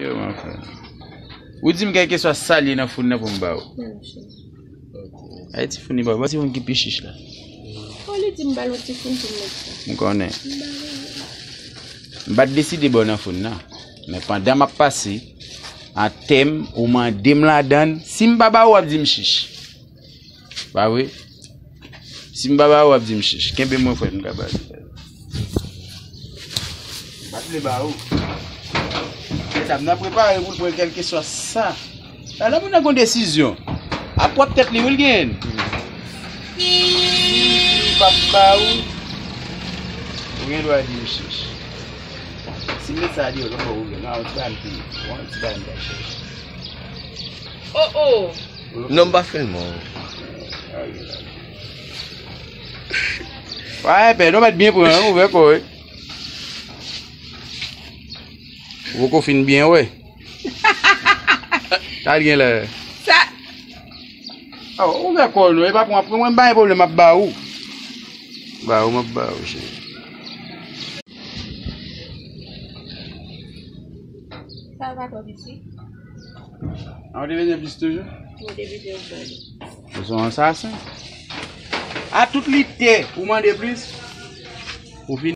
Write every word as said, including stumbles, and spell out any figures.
Yo, mon frè. Ou di m kèlkeswa sa l ye nan foun nan pou m ba ou. Ay, ti foun li ba ou. Ba ti foun ki pi chich la. Ou li di m ba l yon ti foun pou m met sa. M konnen. M pa t deside ba w nan foun nan. Men pandan m ap pase, an tèm, ou mande m ladann, si m pa ba ou, w ap di m chich. Pa vre? Si m pa ba ou, w ap di m chich. Kenbe mwen, frè, m ka ba li. M pa t vle ba ou. Mesye, m nan prepare pou l pran kèlkeswa sa. Talè moun nan gon desizyon. A pwòp tèt li, wi, l genyen. Si m pa ba ou, ou gen dwa di m chich. Si m met sa deyò, lòt bò ou gen. Non, ou ti ba m pi. Ou ti ba m pi chich. Oh, oh. Non, m pa filme w. Wa, enpè, nou mèt byen pran, ouvè kò, wi. Ou poko fin byen, wè. Sa l gen la. Sa. Oh, ouvè kò, nou, e pa pou mwen, mwen, m pa gen pwoblèm, m ap ba ou. Ba ou, m ap ba ou, cheri. Sa va twò piti? An, ou te bezwen plis toujou? Mwen te bezwen yon plis. Ou se yon ansasen. A tout lite, ou mande plis? Ou fini?